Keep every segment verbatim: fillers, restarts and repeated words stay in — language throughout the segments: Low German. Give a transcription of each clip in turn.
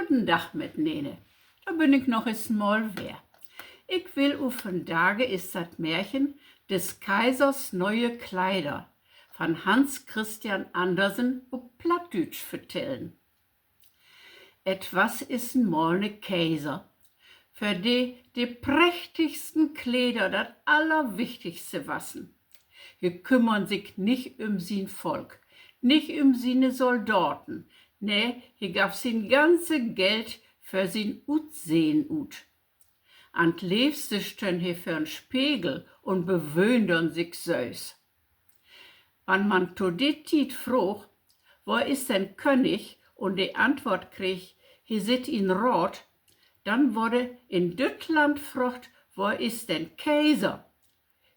Goden Dag mitnene. Dor bün ik noch eens mal weer. Ik will u vandage is dat Märchen Des Kaisers neue Kleider van Hans Christian Andersen up Plattdüütsch vertellen. Et was is en mal ne Kaiser, för de de prächtigsten Kleder dat Allerwichtigste wassen. He kümmern sik nich üm sien Volk, nich üm siene Soldaten. Nee, he gaff sien ganze Geld för sien Utsehn ut. An't leevste stönn he vör'n Spegel un bewöhnern sik sölvst. Wann man to de Tiet froog: Wor is den König? Un de Antwoort kreeg: He sitt in Raat, denn worde in düt Land fraagt: Wor is den Kaiser?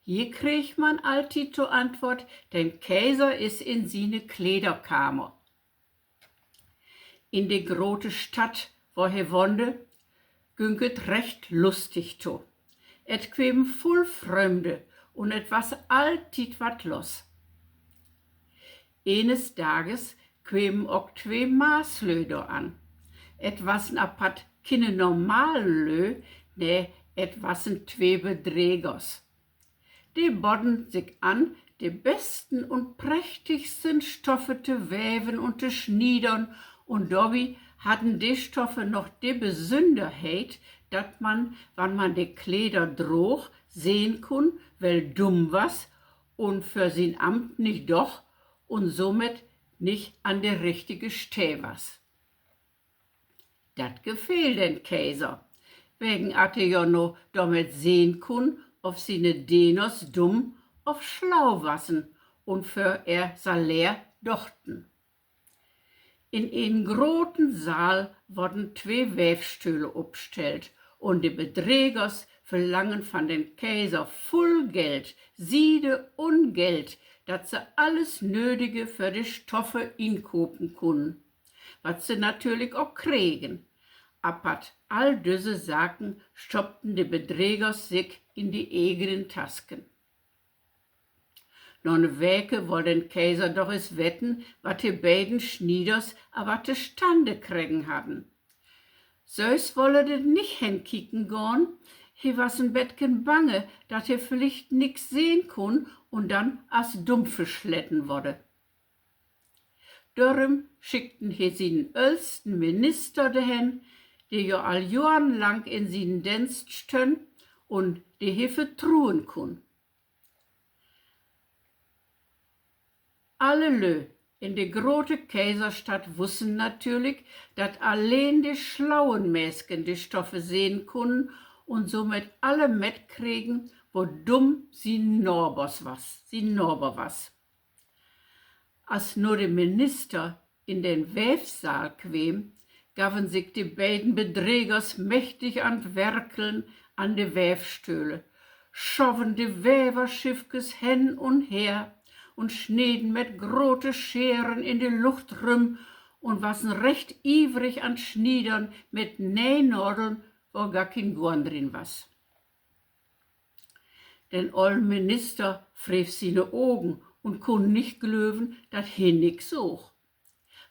Hier kreeg man alltiet to Antwoort: Den Kaiser is in siene Klederkamer. In de grote Stadt, wor he wonnde, günk et recht lustig to. Et kwemen vull Frömde un et was alltiet wat los. Eenes Dages kwemen ok twee Maarslöö dor an. Et wassen apatt kiene normalen Löö, nee, et wassen twee Bedregers. De bodden sik an, de besten un prächtigsten Stoffe te weven un te sniedern, un dorbi hadden de Stoffe noch de Besünnerheit, dat man, wann man de Kleder droog, sehn kunn, well dumm was un för sien Amt nich doog un somit nich an de richtige Stee was. Dat gefeel den Kaiser, wegen at he jo nu dormit sehn kunn, of siene Deners dumm of slau wassen un för ehr Salär dochten. In enen groten Saal worden twee Weevstöhle upstellt un de Bedregers verlangen van den Kaiser vull Geld, Siede un Geld, dat se alles Nödige för de Stoffe inkopen kunnen, wat se natürlich ok kregen. Apatt all düsse Saken stoppten de Bedregers sik in de egenen Tasken. Na ne Weke woll den Kaiser doch es weten, wat de beiden Snieders aver tostande kregen hadden. Sülvst woll he nich henkieken gahn, he was en betken bange, dat he villicht nix sehn kunn un denn as dumm versleten worde. Dorüm schickten he sienen öllsten Minister dorhen, de jo al johrenlang in sienen Deenst stönn un de he vertruen kunn. Alle Lö in de grote Kaiserstadt wussen natürlich, dat alleen de slauen Mäsken de Stoffe sehn kunnen un somit alle metkregen, wo dumm sien Nabers was, sien Naber was. As nu de Minister in den Weevsaal kweem, gaven sik de beiden Bedregers mächtig an't Werkeln an de Weevstöhle, schoven de Weverschiffkes hen un her un sneden met grote Scheren in de Lucht rüm un wassen recht ievrig an't Sniedern mit nee Nadeln, wo gar keen Goorn drin was. Den ollen Minister freev siene Ogen un kunn nich glöven, dat he nix soog.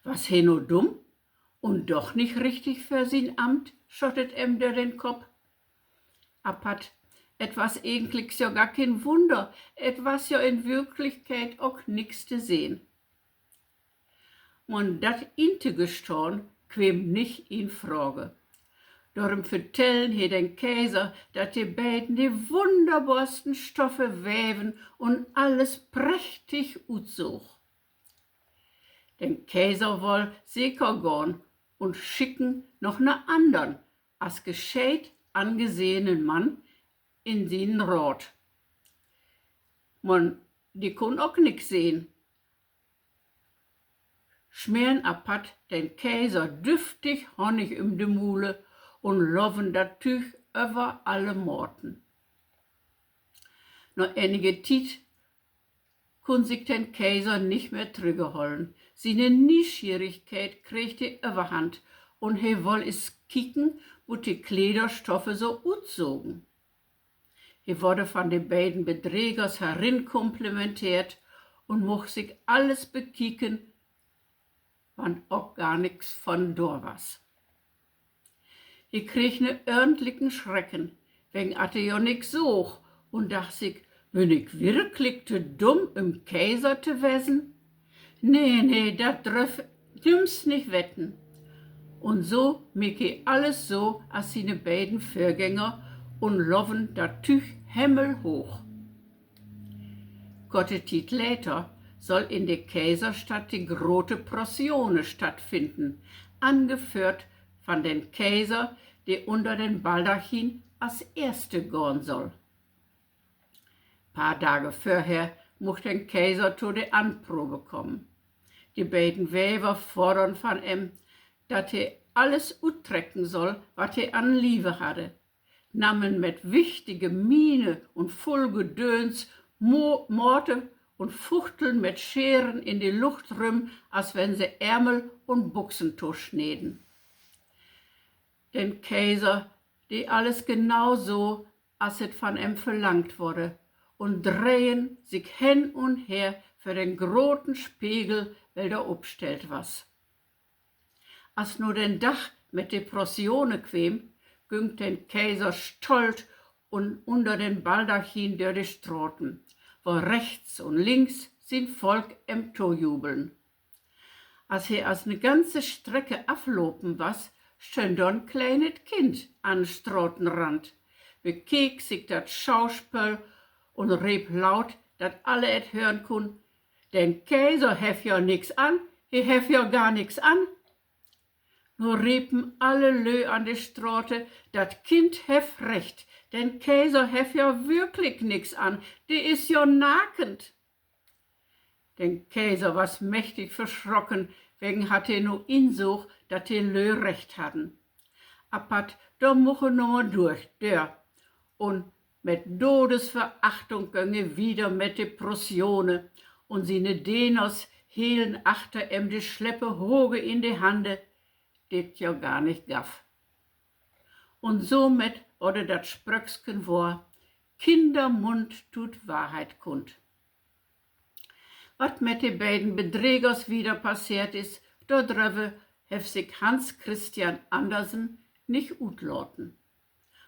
Was he nu dumm un doch nich richtig för sien Amt, schott et em dör den Kopp. Apatt, et was egentlik jo gar keen Wunner, et was jo in Wirklichkeit ok nix to sehn. Man dat intogestahn kweem nich in Frage. Dorüm vertellen he den Kaiser, dat de beiden de wunnerboorsten Stoffe weven un alles prächtig utsoog. Den Kaiser woll seker gahn un schicken noch 'n annern, as gescheet angesehenen Mann in sienen Raat. Man de kunn ok nix sehn. Smeren apatt den Kaiser düftig Honnig üm de Mule un loven dat Tüüg över alle Maten. Na enige Tiet kunn sik den Kaiser nich mehr trüggehollen. Siene Nieschierigkeit kreeg de Överhand un he woll es kieken, wo de Klederstoffe so utsogen. He worde van de beiden Bedregers herin komplimenteert un much sik alles bekieken, wann ok gar nix von dor was. De kreeg 'n örntliken Schrecken, wegen at he jo nix soog, un dacht sik: Bün ik wirklik to dumm, üm Kaiser to wesen? Nee, nee, dat dröff nüms nich weten. Un so meek he alles so as siene beiden Vörgänger un loven dat Tüüg hemmelhooch. Korte Tiet later soll in de Kaiserstadt de grote Prozessione stattfinden, angeföhrt von den Kaiser, de under den Baldachin as Eerste gahn soll. Paar Dage vörher much den Kaiser to de Anprobe kamen. De beiden Wever fordern von em, dat he alles uttrecken soll, wat he an Lieve hadde, nammen met wichtige Miene un vull Gedööns, mo-, maten un fuchteln met Scheren in de Lucht rüm, as wenn se Ärmel un Buxen tosneden. Den Kaiser dee alles genau so, as et von em verlangt worde, un dreien sik hen un her vör den groten Spegel, wel dor opstellt was. As nu den Dag met de Prozessione kweem, güng den Kaiser stolt un under den Baldachin dör de Straten, wo rechts un links sien Volk em tojubeln. As he as 'ne ganze Strecke aflopen was, stönn dor 'n kleinet Kind an 'n Stratenrand, bekeek sik dat Schauspööl un reep laut, dat alle et hören kunnen: Den Kaiser hef ja nix an, he hef ja gar nix an. Nu repen alle Lö an de Strate: Dat Kind hef recht, den Kaiser hef ja würklik nix an, de is ja nakend. Den Kaiser was mächtig verschrocken, wegen hat he nu insoog, dat de Lö recht hadden. Apatt, dor much he nu man dör, dör. Un met Dodesverachtung göng he wieder met de Prozessione, un siene Deners helen achter em de Sleppe hoge in de Hande, de 't ja gar nich gaff. Un somit worde dat Spröcksken wohr: Kindermund tut Wahrheit kund. Wat met de beiden Bedregers wieder passeert is, dordröver hef sik Hans Christian Andersen nich utlaten.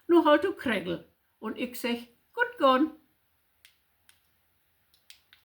Nu holt du kregel, un ik segg: Goot gahn!